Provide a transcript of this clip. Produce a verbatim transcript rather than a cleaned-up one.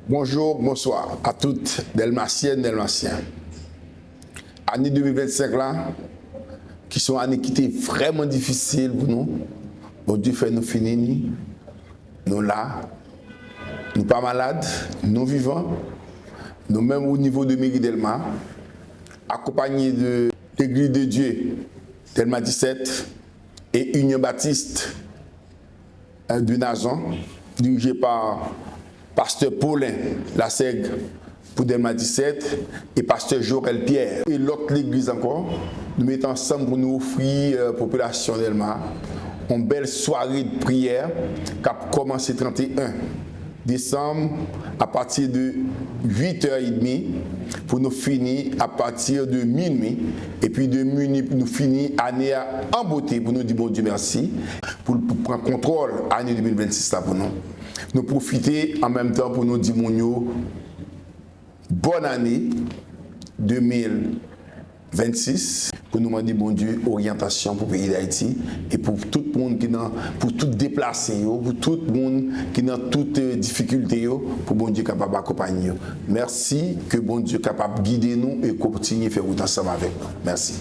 Bonjou, bonswa a tout Dèlmasyèn, Dèlmasyen. Ane de mil vennsenk la, ki se yon ane ki te vrèman difisil pou nou, Bondye fè nou fini li, nou la, nou pa malad, nou vivan, nou menm o nivo de meri Dèlma, akonpanye de Legliz de Dye Dèlma disèt e Inyon Batiste de Nazon, dirije pa pastè Paulin Lasèg pou Dèlma disèt e pastè Jorel Pierre e lòt legliz ankò. Nou mete ansanm pou nou ofri, euh, popilasyon Dèlma yon bèl sware de priyè k ap kòmanse trannteyen desanm apati de uit è edmi pou nou fini apati de minui. Epi de minui pou nou fini ane a an bote pou nou di Bondye mèsi pou l pran kontwòl ane de mil vennsis la pou nou. Nou pwofite an menm tan pou nou di moun yo bòn ane de mil vennsis, pou nou mande Bondye oryantasyon pou peyi Dayiti e pou tout moun ki nan, pou tout deplase yo, pou tout moun ki nan tout, euh, difikilte yo, pou Bondye kapab akonpanye yo. Mèsi, ke Bondye kapab gide nou e kontinye fè wout ansanm avèk nou. Mèsi.